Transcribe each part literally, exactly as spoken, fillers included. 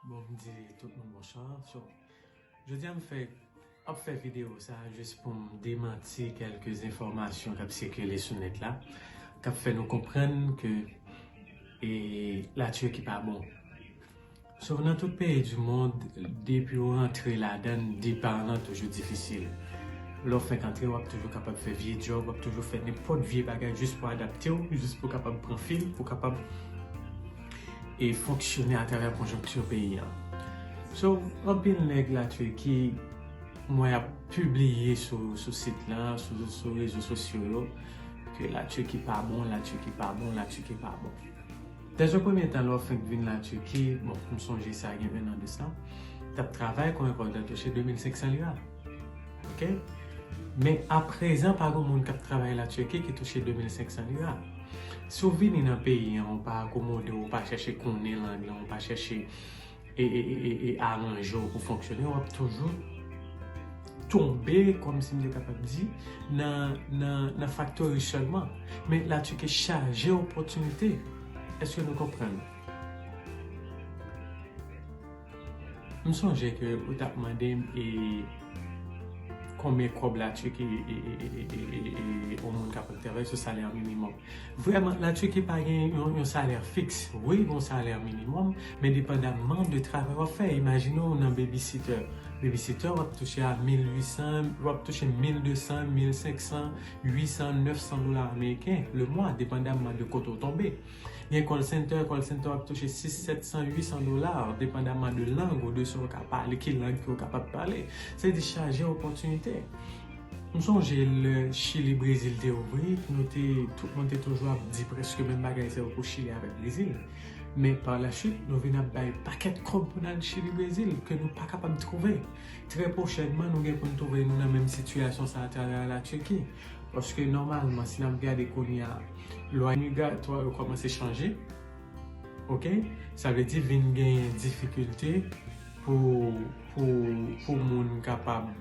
Bon, m di tout moun bonswa. So, jodi a m fè, ap fè videyo sa a jis pou m demanti kèlke enfòmasyon k ap sikile sou nèt la, k ap fè nou konprann ke e, Latiki pa bon. So, nan tout peyi di mond, depi w rantre ladan l, depa w lan toujou difisil. Lè w fèk antre, w ap toujou kapab fè vye djòb, w ap toujou fè nenpòt vye bagay jis pou adapte w, jis pou w kapab pran fil, pou w kapab e fonksyone atravè konjonkti peyi an. So, anpil nèg Latiki m wè ap pibliye sou, sou sit lan, sou, sou rezo sosyo yo, ke Latiki pa bon, Latiki pa bon, Latiki pa bon. Dans un premier temps, lè w fenk vin Latiki, bon, m sonje sa gen en an de sa, t ap travay kon enpòtan, touche de mil senk san lira. Ok? Men aprezan, pa gen moun k ap travay Latiki ki touche de mil senk san lira. Si w vini nan peyi an, ou pa akomode, ou pa chèche konnen lang lan, ou pa chèche e, e, e, e, e aranje w pou fonksyone, w ap toujou tonbe, kòmsi m te kapab di, nan, nan, nan faktori sèlman. Men Latiki chaje opòtinite. Èske nou konprann? M sonje ke ou t ap mande m e konbyen kòb Latiki e, e, e, e, e, e, e, e yon moun kapab travay sou salè minimòm. Vrèman, Latiki pa gen yon, yon salè fiks. Wi, gen yon salè minimòm, men depandamman de travay w ap fè. Imajine w nan babysitter. Babysitter, w ap touche a mil uit san, w ap touche mil de san, mil senk san, uit san, nèf san dola ameriken le mwa, depandamman de kote w tonbe. Gen call center, call center w ap touche sis, sèt san, uit san dola, depandamman de lang ou de sa w ka pale, ki lang ke w kapab pale. Se di chaje opòtinite. M sonje lè Chili, Brezil te ouvri, nou te, tout moun te toujou ap di prèske menm bagay sa yo pou Chili avèk Brezil. Men pa la swit, nou vin ap bay pakèt kòb pou n al Chili, Brezil, ke nou pa kapab twouve. Trè pwochènman, nou gen pou n twouve nou nan menm sitiyasyon sa a atravè Latiki. Paske nòmalman, si n ap gade kounye a, lwa migratoire yo kòmanse chanje. Ok? Sa vle di vin genyen difikilte pou, pou, pou moun kapab,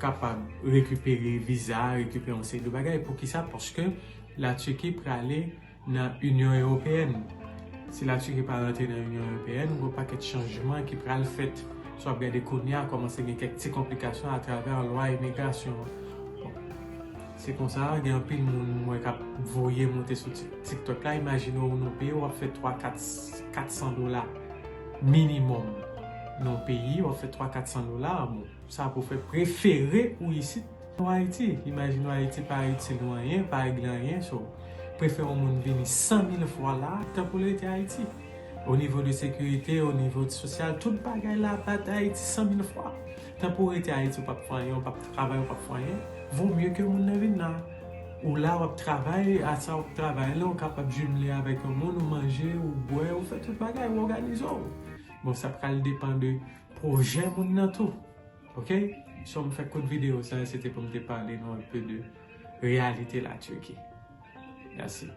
kapab rekipere viza, rekipere yon seri de bagay. Poukisa? Paske Latiki prale nan Inyon Ewopeyèn. Si Latiki pa rantre nan Inyon Ewopeyèn, gen yon pakèt chanjman ki pral fèt. Si w ap gade kounye a, kòmanse gen kèk ti konplikasyon atravè lwa imigrasyon an. Bon, se konsa, gen anpil moun m wè k ap voye monte sou Tik-, TikTok la. Imajine w nan peyi, w ap fè twa, kat, kat san dola minimòm. Nan peyi, w ap fè twa, kat san dola. Bon, sa pou fè prefere ou isit. Ou Ayiti, imajine w Ayiti pa itil ou anyen, pa regle anyen, so, prefere yon moun vini san mil fwa la, tanpou l rete Ayiti. O nivo de sekirite, o nivo sosyal, tout bagay la bat Ayiti san mil fwa. Tanpou w rete Ayiti, ou p ap fè anyen, ou p ap travay, ou p ap fè anyen, vo mye ke moun nan vin la. Ou la, w ap travay, a sa w ap travay la, ou kapab jimle avèk yon moun, ou manje, ou bwè, ou fè tout bagay, ou òganize w. Bon, sa pral depann de pwojè moun nan tou. Ok? So, m fè kout videyo sa, se te pou m te pale nou un peu de reyalite Latiki. Mèsi.